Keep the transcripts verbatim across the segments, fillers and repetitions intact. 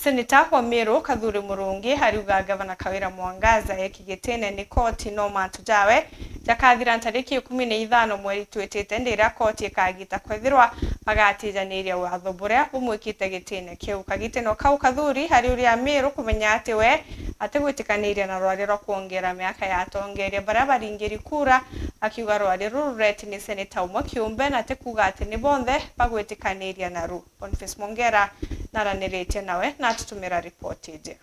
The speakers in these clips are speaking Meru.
Seneta wa Meru Kathuri Murungi ariuga Gavana Kawira Mwangaza eki gitine ni koti no mantu jawe jakathira ntariki ikumi na ithano mweri twitite, ndiria koti ikagita kwethirwa agatijaniria watho buria bumwikite gitine kiu. Kagitino kau Kathuri ari uria Meru kumenya ati we atigwitikaniria na rwari rwa kwongera miaka ya atongeria baria baringiri kura, akiuga rwari ruru rureti ni seneta umwe kiumbe na ti kuuga ati ni bonthe bagwitikaniria naru. Boniface Mwongera naraniritie nawe na atutumira ripoti iji.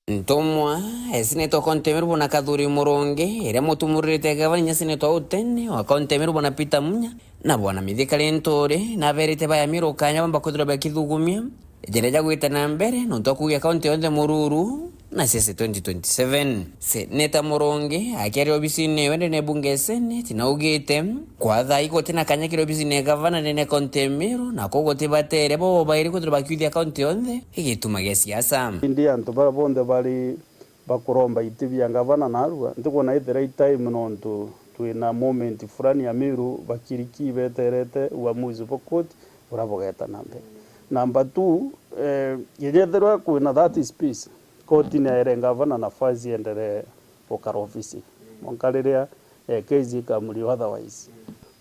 Ntumwa ya seneta wa kaunti ya Meru bwana Kathuri Murungi, iria mutumuririte gavana inya seneta wa utene wa kaunti ya Meru bwana Peter Munya na bwana Mithika Linturi, naberite baya Meru kanya bamba kwithirwa bakithugumia njira ja gwita na mbere nontu wa kugia kaunti yonthe mururu na siasa twenty twenty-seven. Seneta Murungi akiaria obisine ewe ndene bunge ya Senate naugite, kwa thaa ii guti na kanya kiri obisine ya gavana ndene kaunti ya Meru, na kuu gutibatere bo bairi kwithirwa bakiuthia kaunti yonthe igituma gia siasa. Indi antu baria bonthe bari bakuromba iti bia gavana narua, ntikwona ithira i time nontu twina moment fulani ya Meru bakiriki beterete uamuzi bwa court buria bugeta na mbere. Number two, eh, kinya ethirwa kwina that space, koti ni yaere gavana nafasi endelee gukara ofisi mwanka riria, eh, case ikaamuriwa otherwise.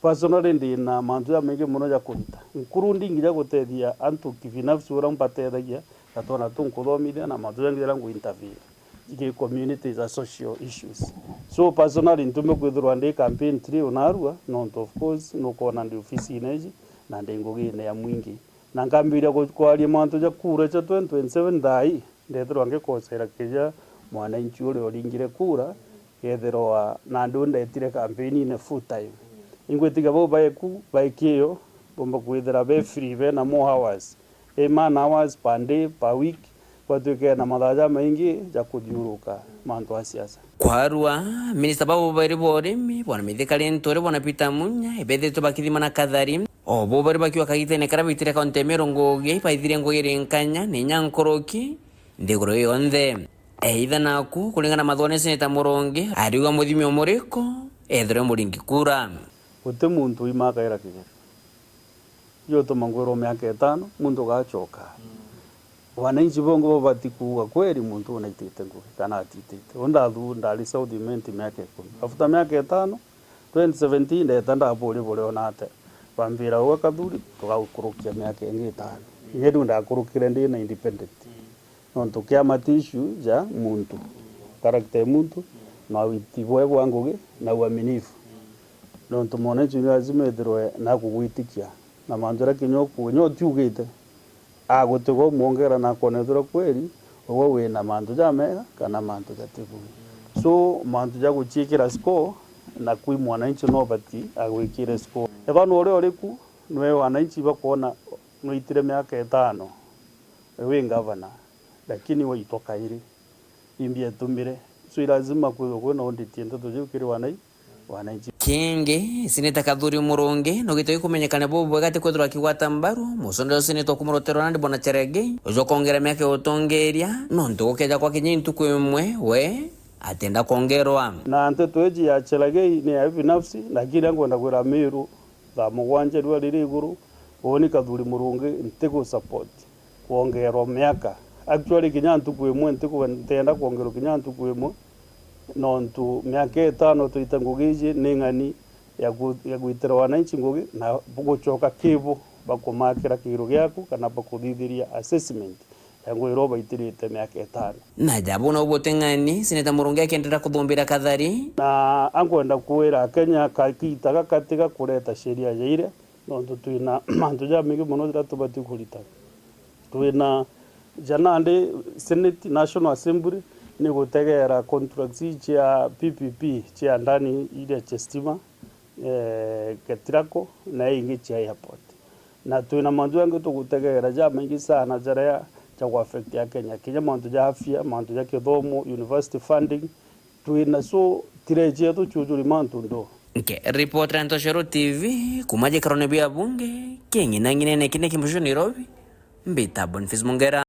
Personally, ndi na mantu jamaingi mono ja kurita, including ja gutethia antu kibinafsi uria mbatethagia, na twana tunkuthomithia na mantu jangi jaria ngu intervene. Ki community is a social issues. So personally, ntume kwithirwa ndi campaign trail narua, nontu of course nukwona ndi ofisine iji na ndi ngugine ya mwingi. Na nkambiria ku-, kwaria mantu ja kura cia twenty twenty-seven thaa ii, ndethirwa ngikocera kija mwananchi uria uringire kura, kethirwa nandi undetire campaign-ine full time. Ingwitikia bau baeku, baekio, bomba kwithira be free, bena more hours. I man hours per day, per week, gwatuike na mathaa jamaingi ja kuthiuruka mantu a siasa. Kwarua, minista babo bairi ba urimi, bwana Mithika Linturi, bwana Peter Munya, ibethitwe bakithima na kathari. O bo bari bakiuga kagitene karia baitire kaunti ya Meru ngugi, ibaithire ngugi iri nkanya, ni inya nkuruki, nthiguru yonthe. Either naku, kuringana na mathone seneta Murungi, ariuga muthimi umuriku, ethirwe muringi kura. Guti muntu uima akaira kigerio. Iyo utuma ngwirwa miaka itano, muntu ugacoka. Wananchi bongo babati kuuga kweli muntu unaitite ngugi kana atitite. U ndathu-, ndari South Imenti miaka ikumi. After miaka itano, twenty seventeen, ndeta ndaburi buri ona ate. Bambira, "Uwe Kathuri, tugaukurukia miaka ingi itano." Inya riu ndakurukire ndi na independent. Nontu kiama ti issue ja muntu, character ya muntu, na witi bwe bwa ngugi, na uaminifu. Nontu mwananchi ni lazima ethirwe na kugwitikia. Na mantu jaria kinya uku-, kinya utiugite, agutiga umwongera na akwona ethirwa kweli, ugwe wina mantu jamega kana mantu jatibui. So, mantu ja guciikira score, na kwi mwananchi no bati agwikire score. Ethirwa ni uria uriku, nwe wananchi bakwona nwitire miaka itano wi ngavana, lakini waitwa kairi. Imbi etumire. So, i lazima kwithirwa kwina audit ya nteto jiu kiri wanai-, wananchi. Kingi, seneta Kathuri Murungi, nugite gikumenyekane bubwega ati kwithirwa akigwata mbaru mucondo jwa seneta wa kumurotero nandi bwana Cherargei, ujwa kwongera miaka ya utongeria, nontu gukeja kwa kinya ntuku imwe, we atienda kwongerwa. Na nteto iji ya Cherargei ni ya binafsi, lakini ankwenda kwira Miru, thaa mugwanja riua riri iguru, uuni Kathuri Murungi ntigu support kwongerwa miaka. Actually, kinya ntuku imwe ntiku-, ntienda kwongerwa kinya ntuku imwe, nontu miaka itano twite ngugi iji ni ng'ani ya ku-, ya gwitira wananchi ngugi na bugucoka kibu bakumakira kiiro giaku kana bakuthithiria assessment ya ngugi iria ubaitirite miaka itano. Na ja buna ubu buti ng'ani, seneta Murungi akienderea kuthumbira kathari. Na ankwenda kwira Akenya, kagiita gaka tiga kureta sheria ja iria, nontu twina mantu jamaingi mono jaria tubati kurita. Twina ja nandi Senate, National Assembly, ni gutegeera contracts cia P P P, cia ndani iria cia stima, eh, Ketraco, na ingi cia airport. Na twina mantu jangi tugutegeera jamaingi sana jaria ja ku affect Akenya, kinya mantu ja afya, mantu ja kithomo, university funding, twina, so, tireji yetu ciujuri mantu ndo. Nke ripoti ya Ntoshero T V kuma gikarone bia bunge king'inang'inene kine kimucio Nairobi, mbita Boniface Mungera.